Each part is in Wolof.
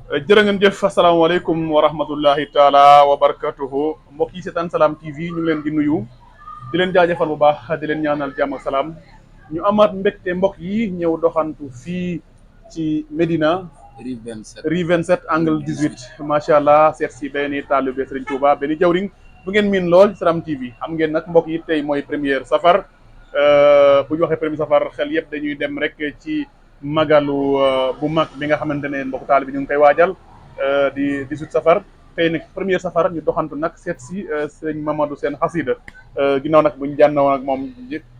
jërë ngeen jëf asalaamaaleykum wa rahmatullahi taala wa barakatuhu mbokk yi seetaan Salam TV ñu ngi leen di nuyu di leen jaajëfal bu baax di leen ñaanal jàmm ak salaam ñu amaat mbégte mbokk yi ñëw doxantu fii ci Médina rue 27 angle 18 macha allah seet si benn taalibe Serigne Touba benn jawriñ bu ngeen miin lool ci Salam TV xam ngeen nag mbokk yi tey mooy première safar bu ñu waxee première safar xel yëpp dañuy dem rek ci magalu bu mag bi nga xamante ne mbokk taalibe bi ñu ngi koy waajal di 18 safar tey nag première safar ñu doxantu nag seet si sëñ Mamadou Sène xasida ginnaaw nag bu ñu jànnoo nag moom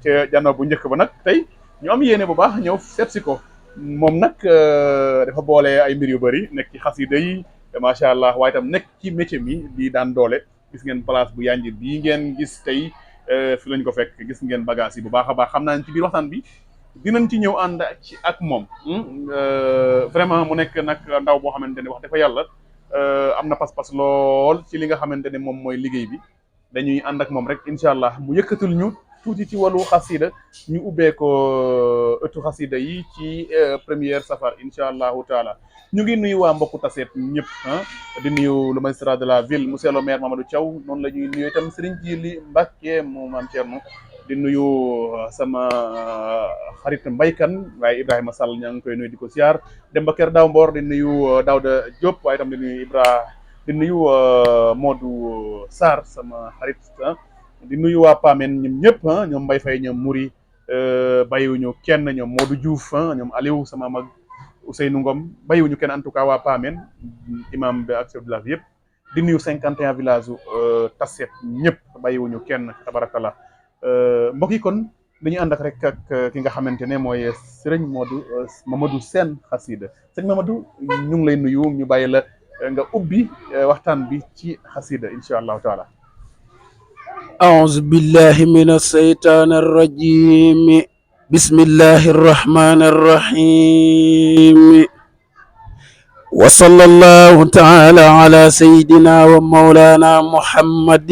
ca jànnoo bu njëkk ba nag tey ñu am yéene bu baax ñëw seet si ko moom nag dafa boole ay mbir yu bëri nekk ci xasida yi macha allah waaye tam nekk ci métier mi di daan doole gis ngeen place bu yanj bii ngeen gis tey fi lañ ko fekk gis ngeen bagage yi bu baax a baax xam naa ne ci biir waxtaan bi dinañ ci ñëw ànd ci ak moom vraiment mu nekk nag ndaw boo xamante ne wax dafa yàlla am na pas-pas lool ci li nga xamante ne moom mooy liggéey bi dañuy ànd ak moom rek incha allah mu yëkkatul ñu tuuti ci wàllu xasida ñu ubbee ko ëttu xasida yi ci première safar incha allahu taala ñu ngi nuyu waa mbokku taseet ñëpp di nuyu le magistrat de la ville monsieur le maire Mamadou Thiaw noonu la ñuy nuyu itam Serigne Djili Mbacke mu maam Thierno di nuyu sama xarit mbaykan waaye Ibrahima Sall ñaa ngi koy nuyu di ko siyaar Demba Kër Daaw Mbor di nuyu Daouda Diop waaye itam di nuyu di nuyu Modou Sarr sama xarit di nuyu waa Pameen ñoom ñëpp ñoom Mbaye Faye ñoom Mouri bàyyiwuñu kenn ñoom Modou Diouf ñoom Aliou sama mag Ousseynou Ngom bàyyiwuñu kenn en tout cas waa Pameen imam bi ak chef de village yëpp di nuyu 51 village u Tassette ñëpp bàyyiwuñu kenn tabarakallah mbokk yi kon dañuy ànd ak rek ak ki nga xamante ne mooy sëriñ Mamadou Sène xasida sëñ Mamadou ñu ngi lay nuyu ñu bàyyi la nga ubbi waxtaan bi ci xasida incha allahu taala. أعوذ بالله من الشيطان الرجيم بسم الله الرحمن الرحيم وصلى الله تعالى على سيدنا ومولانا محمد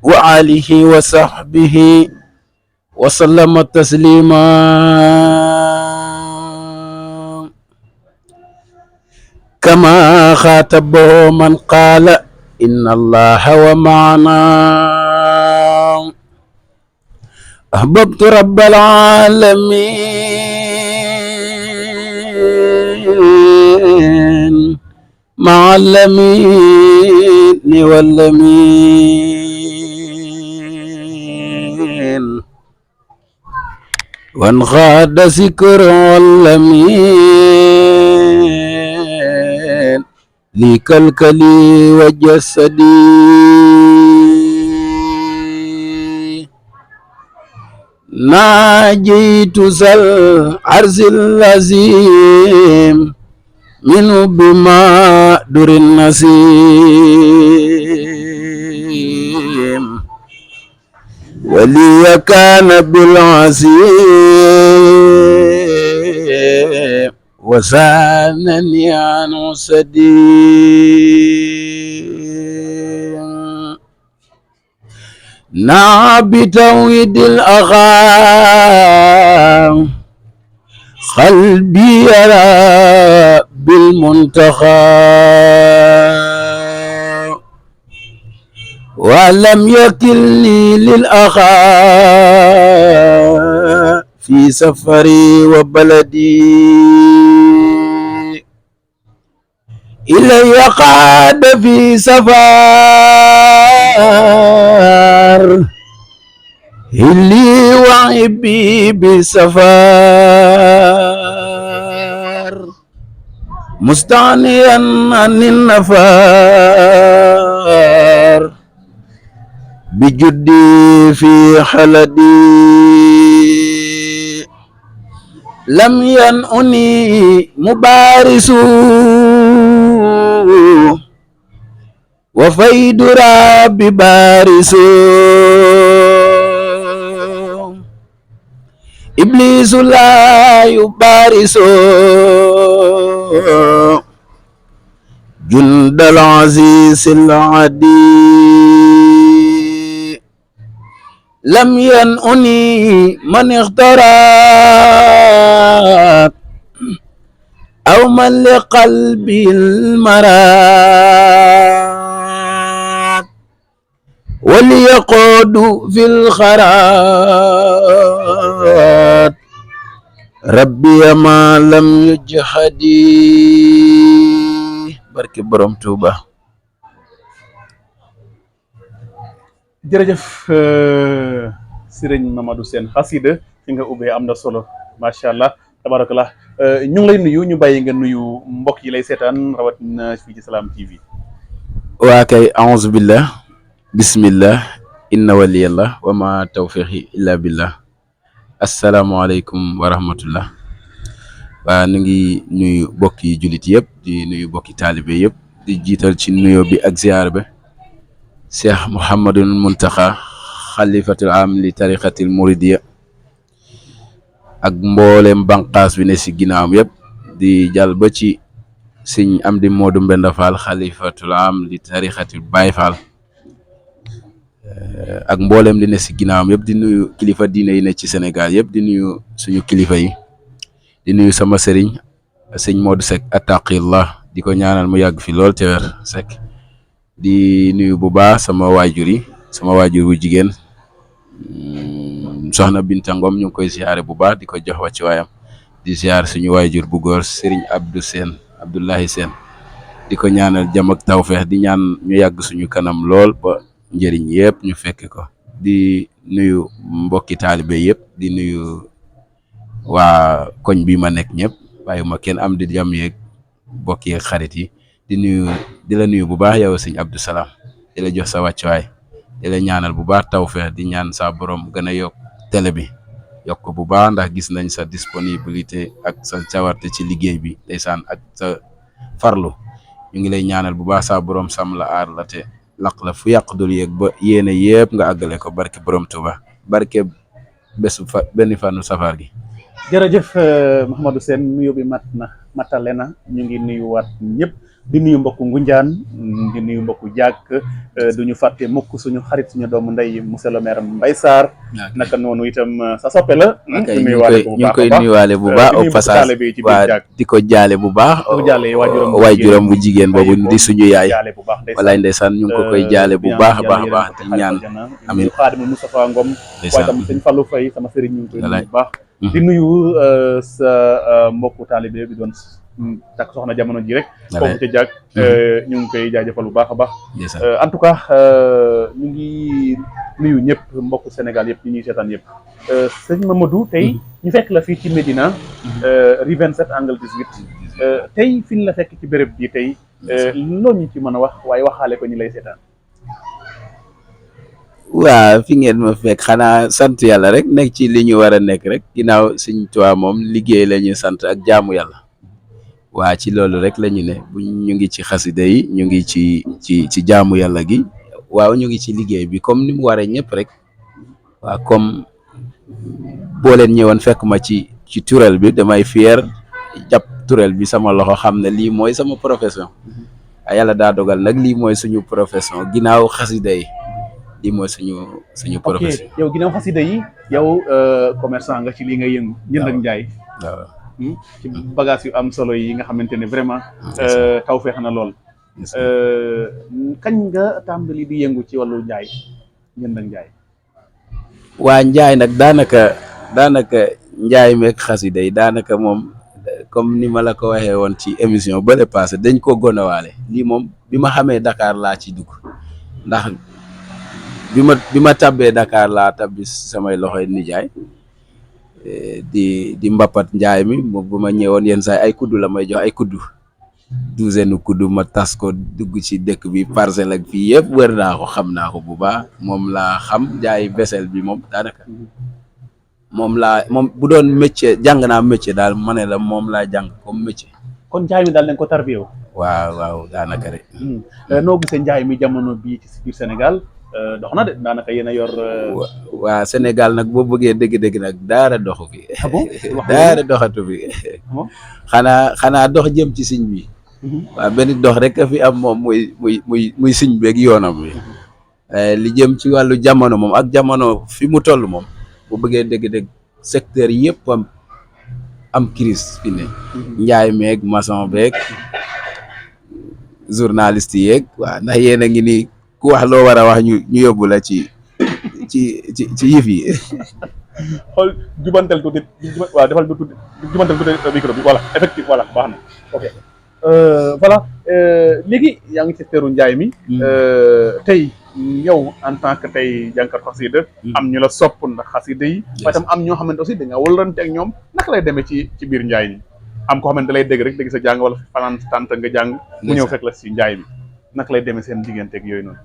وآله وصحبه وسلم تسليما كما خاطبه من قال إن الله ومعنا أحببت رب العالمين مع اللمين واللمين وانغاد ذكر اللمين لي كالكلي وجسدي ناجيت ذا العرش العظيم منه بما در النسيم ولي كان بالعزيم وسانني عن سديم بتوحيد الأغام قلبي يرى بالمنتخى ولم يكلني للأخا في سفري وبلدي إلي قاد في سفر اللي وعبي بسفر مستعنيا عن النفر بجدي في حلدي لم ينؤني مبارس وفيد ربي بارس إبليس لا يبارس جند العزيز العدي لم ينؤني من اخترت أو دوما لقلبي المراد وليقود في الخرات ربي ما لم يجحدي barke borom Tuuba. jërëjëf sëriñ Mamadou Sène xasida fi nga ubbee am na solo macha allah tabarakallah. ñu ngi lay nuyu, ñu bàyyi nga nuyu mbokk yi lay seetaan rawatina fii ci Salam TV. waa kay a'uuzu billah bismillah inna waliyallah wa ma tawfiqi illa billah. asalaamaaleykum wa rahmatullah. waa nu ngi nuyu bokki jullit yëpp di nuyu bokki taalibe yëpp di jiital ci nuyoo bi ak ziyaar ba Cheikh Mouhamadul Muntaxa xalifatul am li tariqatil muridiya ak mboolem banqaas bi ne si ginnaawam yëpp di jàll ba ci sëñ Amdi Moodu Mbenda Fall xalifatul am li tariqatil Baay Fall ak mboolem li ne si ginnaawam yëpp di nuyu kilifa diine yi ne ci Sénégal yëpp di nuyu suñu kilifa yi di nuyu sama sëriñ sëñ Modou Seck attaqillah di ko ñaanal mu yàgg fi lool te wér Seck di nuyu bu baax sama waajur yi sama waajur bu jigéen soxna Binta Ngom ñu ngi koy ziare bu baax di ko jox wàcci waayam di ziar suñu waajur bu góor sëriñ Abdou Sène Abdoulahi Sène di ko ñaanal jàmm ak tawfeex di ñaan ñu yàgg suñu kanam lool ba njëriñ yëpp ñu fekke ko di nuyu mbokki taalibe yëpp di nuyu waa koñ bi ma nekk ñëpp bàyyi ma kenn am di jàmm yeeg bokk yeeg xarit yi di la nuyu bu baax yow sëñ Abdou Salam di la jox sa wàccuwaay di la ñaanal bu baax tawfeex di ñaan sa borom gën a yokk télé bi yokk bu baax ndax gis nañ sa disponibilité ak sa cawarte ci liggéey bi ndeysaan ak sa farlu ñu ngi lay ñaanal bu baax sa borom sam la aar la te laq la fu yàq dul yeeg ba yéene yëpp nga àggale ko barke borom Tuuba barke benn fanu safar gi. jërëjëf Mouhamadou Sène nuyoo bi matale na ñu ngi nuyuwaat ñëpp di nuyu mbokku Ngunjaan di nuyu mbokku Jàkk du ñu fàtte mukk suñu xarit suñu doomu ndey monsieur le maire Mbaye Sarr naka noonu itam sa soppe la ñu ngi koy nuyuwaale bu baax au passage waa di ko jaale bu baax waajuram bu jigéen boobu di suñu yaay walaay ndeysaan ñu ngi ko koy jaale bu baax a baax a baax di ñaan amiin Xaadimu Moustapha Ngom waaye tam sëñ Fallou Faye sama sëriñ ñu ngi koy nuyu bu baax di nuyu sa mbokku taalibe bi doon takk soxna jamono ji rek foofu ca Jàkk ñu ngi koy jaajëfal bu baax a baax en tout cas ñu ngi nuyu ñëpp mbokku Sénégal yëpp ñi ñuy seetaan yëpp sëñ Mamadou tey ñu fekk la fii ci Médina rue 27 angle 18 tey fi ñu la fekk ci béréb bi tey loo ñu ci mën a wax waaye waxaale ko ñi lay seetaan. waa fi ngeen ma fekk xanaa sant yàlla rek nekk ci li ñu war a nekk rek ginnaaw Sëñ Tuubaa moom liggéey la ñu sant ak jaamu yàlla waa ci loolu rek la ñu ne bu ñu ngi ci xasida yi ñu ngi ci jaamu yàlla gi waaw ñu ngi ci liggéey bi comme ni mu waree ñëpp rek waa comme boo leen ñëwoon fekk ma ci turel bi damay fier jàpp turel bi sama loxo xam ne lii mooy sama profession yàlla daa dogal nag lii mooy suñu profession ginnaaw xasida yi lii mooy suñu profession. ok yow ginnaaw xasida yi yow commerçant nga ci lii nga yëngu jënd ak njaay waaw ci bagage yu am solo yi nga xamante ne vraiment taw feex na lool kañ nga tàmbali di yëngu ci wàllu njaay jënd ak njaay. waa njaay nag daanaka njaay meeg xasida yi daanaka moom comme ni ma la ko waxee woon ci émission bële passé dañ ko gonawaale lii moom bi ma xamee Dakar laa ci dugg ndax bi ma tabbee Dakar laa tabbi samay loxoy nijaay di mbappat njaay mi bu ma ñëwoon yenn saa ay kuddu la may jox ay kuddu douzaine kuddu ma tas ko dugg ci dëkk bi parcelle ak fii yëpp wër naa ko xam naa ko bu baax moom laa xam njaay vaisselle bi moom daanaka moom bu doon métier jàng naa métier daal ma ne la moom laa jàng comme métier. kon njaay mi daal nañ ko tarbiyewu. waaw daanaka rek. noo gisee njaay mi jamono bii ci biir Sénégal dox na de daanaka yéen a yor. waa Sénégal nag boo bëggee dégg-dégg nag daara doxu fi. ah bon daara doxatu fi. xanaa dox jëm ci siñ bi. waaw benn dox rek a fi am moom muy siñ beeg yoonam bi. li jëm ci wàllu jamono moom ak jamono fi mu toll moom. bu bëggee dégg-dégg secteur yëpp am am crise fi ne njaay meeg maçon beeg journaliste yeeg waaw ndax yéen a ngi nii ku wax loo war a wax ñu yóbbu la ci yëf yi xool jubantel tuuti waaw defal du tuuti jubantel tuuti micro bi voilà effectivement voilà baax na ok voilà léegi yaa ngi ci teeru njaay mi tey yow en tant que tey jànkat xasida am ñu la sopp ndax xasida yi waaye tam am ñoo xamante aussi da nga wëlrante ak ñoom naka lay demee ci biir njaay mi am ko xamante da lay dégg rek dégg sa jàng wala fanaan tànt nga jàng mu ñëw fekk la si njaay mi naka lay demee seen digganteeg yooyu noonu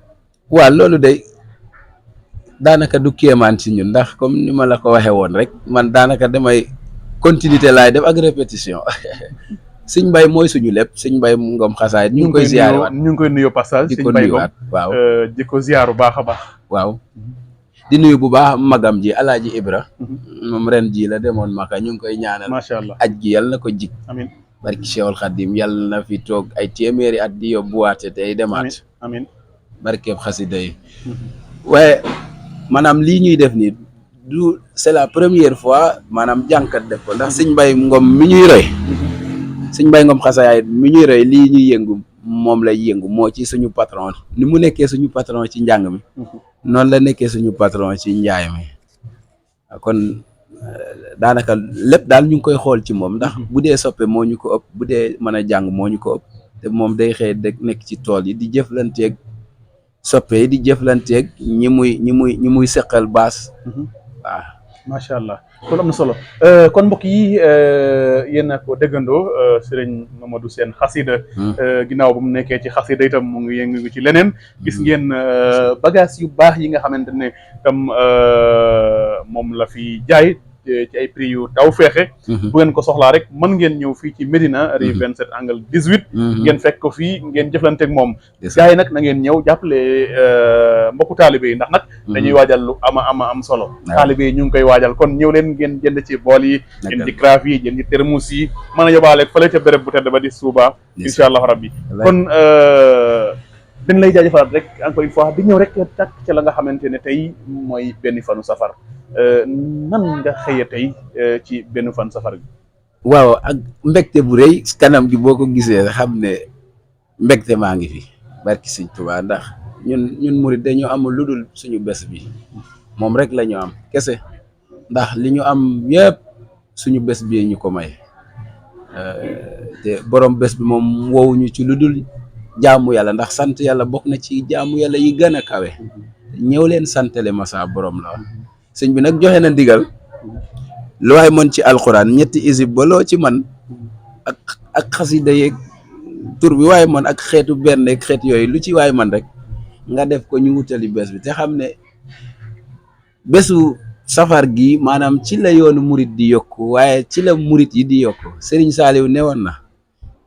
waaw loolu day daanaka du kéemaan ci ñun ndax comme ni ma la ko waxee woon rek man daanaka damay continuité laay def ak répétition sëñ Mbay mooy suñu lépp sëñ Mbay Ngom xasaayit ñu ngi koy ziyaare waat ñu ngi koy nuyoo passage di ko nuyuwaat waaw di ko ziyaaru baax a baax waaw di nuyu bu baax magam ji alaaji Ibra moom ren ji la demoon Maka ñu ngi koy ñaanal macha allah aj gi yàlla na ko jig amin barki Cheikhul Khadim yàlla na fi toog ay téeméeri at di yóbbuwaate tey demaat amin barkeeb xasida yi waaye maanaam lii ñuy def nii du c'est la première fois maanaam jànkat def ko ndax sëñ Mbay Ngom mi ñuy roy sëñ Mbay Ngom xasaayit mi ñuy roy lii ñuy yëngu moom lay yëngu moo ci suñu patron ni mu nekkee suñu patron ci njàng mi noonu la nekkee suñu patron ci njaay mi kon daanaka lépp daal ñu ngi koy xool ci moom ndax bu dee soppe moo ñu ko ëpp bu dee mën a jàng moo ñu ko ëpp te moom day xëy de nekk ci tool yi di jëflanteeg soppe yi di jëflanteeg ñi muy seqal baas waaw macha allah kon am na solo kon mbokk yi yéen a ko déggandoo sëriñ Mamadou Sène xasida ginnaaw bu mu nekkee ci xasida itam mu ngi yëngu ci leneen gis ngeen bagage yu baax yi nga xamante ne tam moom la fi jaay ci ay prix yu taw feexe bu ngeen ko soxlaa rek mën ngeen ñëw fii ci Médina rue 27 angle 18 ngeen fekk ko fii ngeen jëflanteeg moom gars yi nag na ngeen ñëw jàppale mbokku taalibe yi ndax nag dañuy waajal lu am solo taalibe yi ñu ngi koy waajal kon ñëw leen ngeen jënd ci bool yi jënd ci carafe yi jënd ci termus yi mën a yóbbaale fële ca béréb bu tedd ba di Suuba incha allah rabbi kon dañ lay jaajëfalaat rek encore une fois di ñëw rek tàkk ca la nga xamante ne tey mooy benn fanu safar nan nga xëyee tey ci benn fan safar bi waaw ak mbégte bu rëy kanam gi boo ko gisee xam ne mbégte maa ngi fi barki Sëñ Tuubaa ndax ñun murit dañoo amul lu dul suñu bés bi moom rek la ñu am kese ndax li ñu am yëpp suñu bés bi ñu ko may te borom bés bi moom wowuñu ci lu dul jaamu yàlla ndax sant yàlla bokk na ci jaamu yàlla yi gën a kawe ñëw leen santale ma saa borom la sëñ bi nag joxe na ndigal lu waay mën ci alxuraan ñetti isib ba loo ci man ak xasida yeeg tur bi waaye man ak xeetu benn ak xeet yooyu lu ci waay man rek nga def ko ñu wutali bés bi te xam ne bésu safar gi maanaam ci la yoonu murit di yokku waaye ci la murit yi di yokku Serigne Saliou newoon na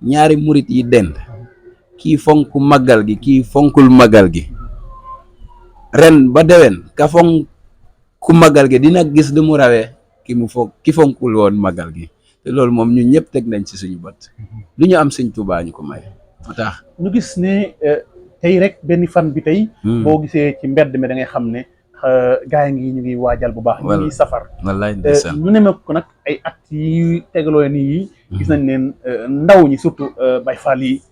ñaari murit yi dend kii fonk màggal gi kii fonkul màggal gi ren ba déwén ka fonk ku màggal gi dina gis du mu rawee ki fonkul woon màggal gi te loolu moom ñun ñëpp teg nañ ci suñu bët lu ñu am Sëñ Tuubaa ñu ko may moo tax ñu gis ne tey rek benn fan bi tey boo gisee ci mbedd mi da ngay xam ne gaa yi ñu ngi waajal bu baax ñu ngi safar wallaay ndeysaan ñu ne ko nag ay at yi tegaloo nii yi gis nañ leen ndaw ñi surtout Baay Faal yi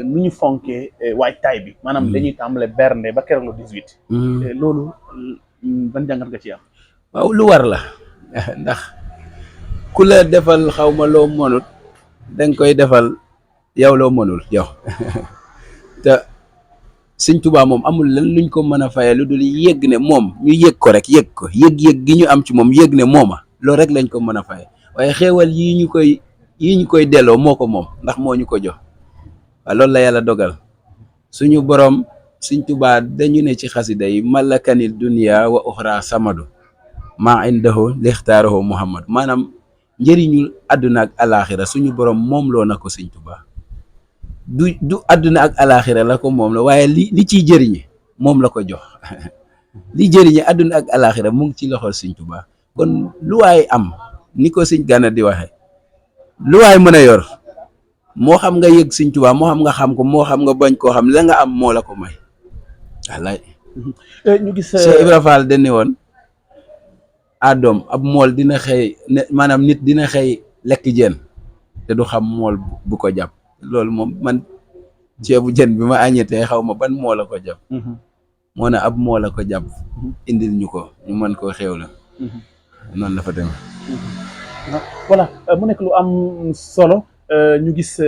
nu ñu fonkee waajtaay bi maanaam dañuy tàmbale bernde ba keroog le 18 loolu ban jàngat nga ci am waaw lu war la ndax ku la defal xaw ma loo mënut danga koy defal yow loo mënul yow te Sëñ Tuubaa moom amul lan luñ ko mën a faye lu dul yëg ne moom ñu yëg ko rek yëg ko yëg-yëg gi ñu am ci moom yëg ne mooma loolu rek lañ ko mën a faye waaye xéewal yii ñu koy delloo moo ko moom ndax moo ñu ko jox waaw loolu la yàlla dogal suñu borom Sëñ Tuubaa dañu ne ci xasida yi malakanil dunya wa uxra samadu maa indahu lixtaarahu muhammad maanaam njëriñu àdduna ak alaxira suñu borom moom loo na ko Sëñ Tuubaa du àdduna ak alaxira la ko moom la waaye li ciy jëriñe moom la ko jox li jëriñe àdduna ak alaxira mu ngi ci loxol Sëñ Tuubaa kon lu waay am ni ko Sëñ Gana di waxe lu waay mën a yor moo xam nga yëg Sëñ Tuubaa moo xam nga xam ko moo xam nga bañ koo xam la nga am moo la ko may wallaay ñu gis Cheikh Ibra Fall dane woon adoom ab mool dina xëy maanaam nit dina xëy lekk jën te du xam mool bu ko jàpp loolu moom man ceebu jën bi ma añetee xaw ma ban mool la ko jàpp moo ne ab mool la ko jàpp indil ñu ko ñu mën koo xew la noonu la fa demee voilà mu nekk lu am solo ñu gis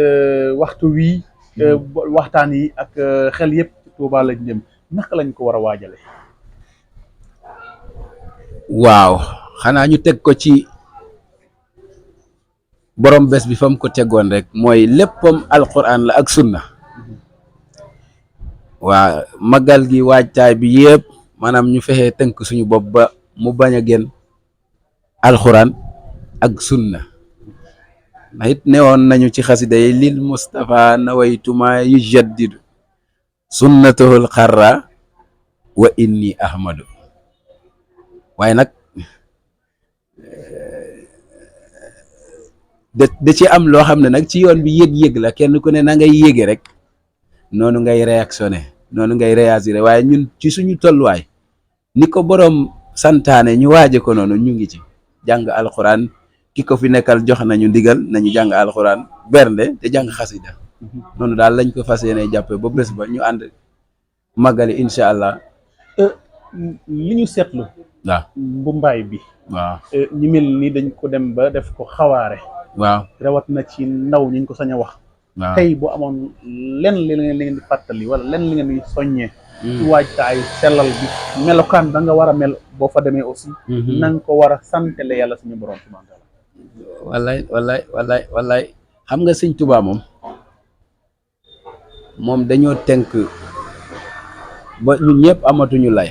waxtu wii waxtaan yi ak xel yëpp ci Touba lañ jëm naka lañ ko war a waajale waaw xanaa ñu teg ko ci borom bés bi fa mu ko tegoon rek mooy léppam alquran la ak sunna waa magal gi waajtaay bi yëpp maanaam ñu fexee tënk suñu bopp ba mu bañ a génn alquran ak sunna ndax it newoon nañu ci xasida yi lil Mustafa nawaytuma yujaddidu sunnatuhul xarra wa inni ahmadu waaye nag da ci am loo xam ne nag ci yoon bi yëg-yëg la kenn ku ne na ngay yége rek noonu ngay réactionné noonu ngay réagir waaye ñun ci suñu tolluwaay ni ko boroom santaane ñu waaje ko noonu ñu ngi ci jàng alxuraan ki ko fi nekkal jox nañu ndigal nañu jàng alxuraan bernde te jàng xasida noonu daal lañ ko fas yéene jàppe ba bés ba ñu ànd màggali incha allah li ñu seetlu waaw mbumbaay bi waaw ñu mel ni dañ ko dem ba def ko xawaare waaw rawat na ci ndaw ñi ñu ko sañ a wax waaw tey bu amoon lenn li ngeen di fàttali wala lenn li ngeen di soññee ci waajtaayu sellal bi melokaan da nga war a mel boo fa demee aussi na nga ko war a santale yàlla suñu borom subhanahu wa taala wallaay xam nga sëñ Tuubaa moom dañoo tënk ba ñun ñëpp amatuñu lay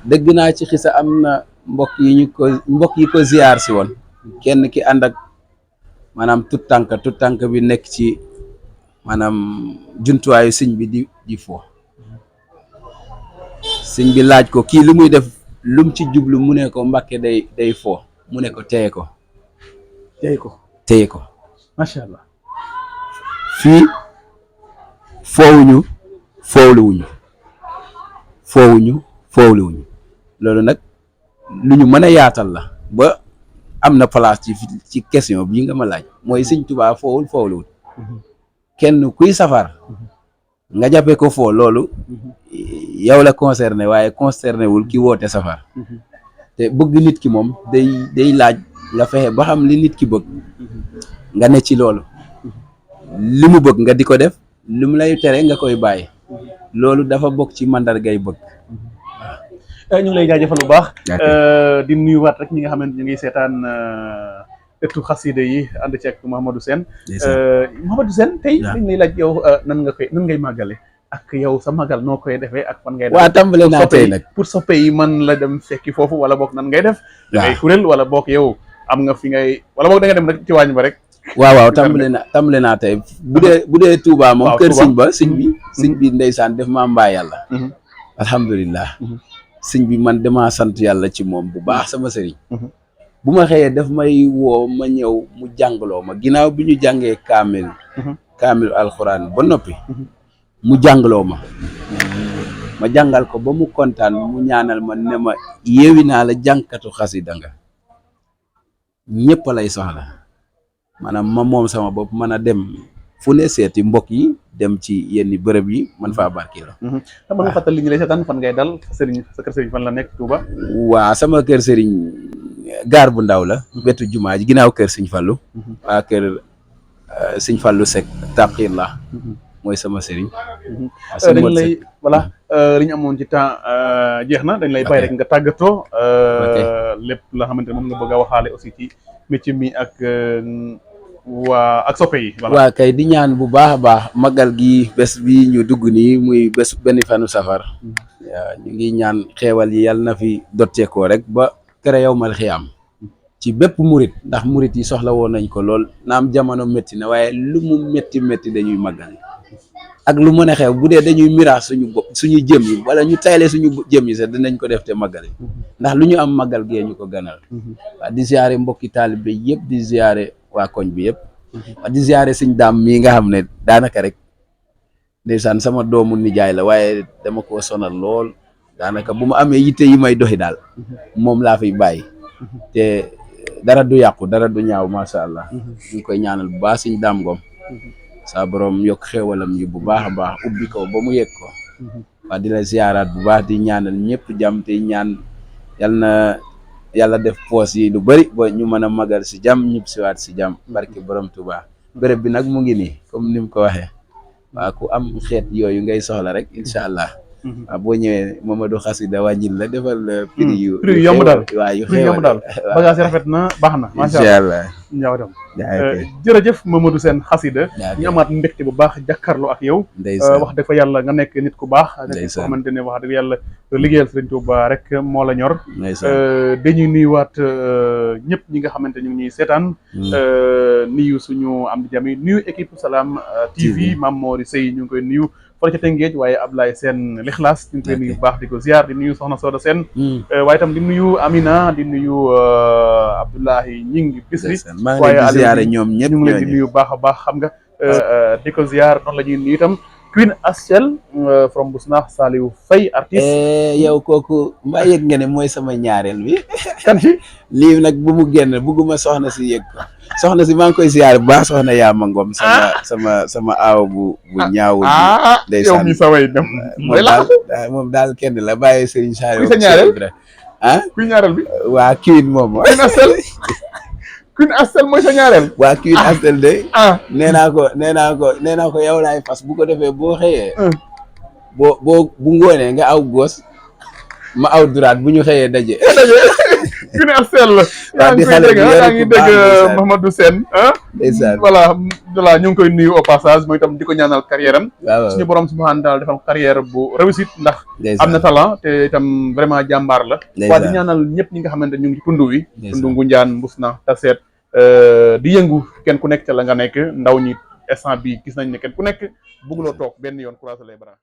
dëgg naa ci xisa am na mbokk yi ko ziyaar si woon kenn ki ànd ak maanaam tut tànk bi nekk ci maanaam jumtuwaayu sëñ bi di fo sëñ bi laaj ko kii lu muy def lum ci jublu mu ne ko Mbàkke day fo mu ne ko téye ko macha allah fii foowluwuñu loolu nag lu ñu mën a yaatal la ba am na place ci question bii nga ma laaj mooy sëñ Tuubaa foowluwul kenn kuy safar nga jàppe ko foo loolu yow la concerné waaye concerné wul ki woote safar te bëgg nit ki moom day laaj nga fexe ba xam li nit ki bëgg nga ne ci loolu li mu bëgg nga di ko def li mu lay tere nga koy bàyyi loolu dafa bokk ci mandargay bëgg ñu ngi lay jaajëfal bu baax di nuyuwaat rek ñi nga xamante ñu ngi seetaan ëttu xasida yi ànd ci ak Mouhamadou Sène Mouhamadou Sène tey dañ lay laaj yow nan ngay màggale ak yow sa màggal noo koy defee ak fan ngay def waa tàmbale naa tey nag pour soppe yi man la dem fekki foofu wala boog nan ngay def da ngay kuréel wala boog yow am nga fi ngay wala boog da nga dem rek ci waañ ba rek waaw tàmbale naa tey bu dee Touba moom kër sëñ bi ndeysaan def maa mbaa yàlla alhamdulilah sëñ bi man damaa sant yàlla ci moom bu baax sama sëriñ bu ma xëyee daf may woo ma ñëw mu jàngaloo ma ginnaaw bi ñu jàngee kaamil alxuraan ba noppi mu jàngaloo ma jàngal ko ba mu kontaan mu ñaanal ma ne ma yeewi naa la jànkatu xasida nga ñëpp lay soxla maanaam ma moom sama bopp mën a dem fu ne seeti mbokk yi dem ci yenn bërëb yi man faa barkeeloo. xam nga fàttali li ñu lay seetaan fan ngay dal sa kër sëriñ fan la nekk Touba. waa sama kër sëriñ gaar bu ndaw la. wetu jumaa ji ginnaaw kër sëñ Fallu. waa kër sëñ Fallu Seck taqir la mooy sama sëriñ. dañ lay voilà li ñu amoon ci temps jeex na dañ lay bàyyi rek nga tàggatoo. lépp la xamante ne moom nga bëgg a waxaale aussi ci métier mi ak. ak soppe yi waa kay di ñaan bu baax a baax magal gi bés bi ñu dugg nii muy bés benn fanu safar waaw ñu ngi ñaan xeewal yi yàlla na fi dotteekoo rek ba kere yow mal xiyaam ci bépp murit ndax murit yi soxla woon nañ ko lool naam jamono métti na waaye lu mu métti dañuy magal ak lu mën a xew bu dee dañuy miraas suñu jëm yi wala ñu tayle suñu jëm yi sax dinañ ko def te magal yi ndax lu ñu am magal gee ñu ko ganal waa di ziare mbokki taalibe yëpp di ziare waa koñ bi yëpp di ziare sëñ daam mii nga xam ne daanaka rek ndeysaan sama doomu nijaay la waaye dama ko sonal lool daanaka bu ma amee yitte yi may doxi daal moom laa fiy bàyyi te dara du yàqu dara du ñaaw macha allah. ñu ngi koy ñaanal bu baax suñ daam ngoom. saa borom yokk xéwalam yi bu baax a baax ubbi ko ba mu yegg ko. waa di la ziaraat bu baax di ñaanal ñëpp jàmm te ñaan yal na yàlla def poos yi lu bëri ba ñu mën a magal si jàmm ñib siwaat si jàmm barke borom Tuubaa béréb bi nag mu ngi nii comme ni mu ko waxee waa ku am xeet yooyu ngay soxla rek incha allah waaw boo ñëwee Mamadou Xasida wàññil la defal prix yu yomb daal waaw yu prix yomb daal bagage yi rafet na baax na macha allah ñaaw tam jërëjëf Mamadou Sène Xasida ñu amaat mbégte bu baax jàkkaarloo ak yow wax dëgg fa yàlla nga nekk nit ku baax nekk ko xamante ne wax dëgg yàlla liggéeyal Sëriñ Tuubaa rek moo la ñor dañuy nuyuwaat ñëpp ñi nga xamante ñu ngi ñuy seetaan nuyu suñu am di jami nuyu équipe Salam TV Mame Mori Sey ñu ngi koy nuyu fële ca Tëngéej waaye Ablaye Sène Lixlaas ñu ngi koy nuyu bu baax di ko ziar di nuyu Soxna Soda Sène waaye itam di nuyu Amina di nuyu Abdoulahi Ñing Bisri waaye ziare ñoom ñëpp ñu ngi leen di nuyu baax a baax xam nga di ko ziar noonu la ñuy nuyu itam Queen Astel from Busnaax Saliou Faye artiste yow kooku mbaa yëg nga ne mooy sama ñaareel bi kan ci lii nag bu mu génn bugguma soxna si yëg ko soxna si maa ngi koy ziar bu baax soxna Yaama Ngom sama aaw bu ñaawul bi yow mi sa way dem moom daal kenn la bàyyi Serigne Saliou kuy sa ñaareel kuy ñaareel bi waa Queen moom Queen Astel mooy sa ñaareel waa Queen Astel de nee naa ko yow laay fas bu ko defee boo xëyee bu ngoonee nga aw gos ma aw duraat bu ñu xëyee daje Queen Astel yaa ngi dégg Mamadou Sène ndeysaan voilà ñu ngi koy nuyu au passage mooy itam di ko ñaanal carrière am suñu borom subhanahu wa taala defal carrière bu réussite ndax am na talent te itam vraiment jàmbaar la waa di ñaanal ñëpp ñi nga xamante ñu ngi ci tundu wi tundu Ngunjaan Mbusnaax Taseet di yëngu kenn ku nekk ca la nga nekk ndaw ñi instant bi gis nañ ne kenn ku nekk bëgguloo toog benn yoon croiser les bras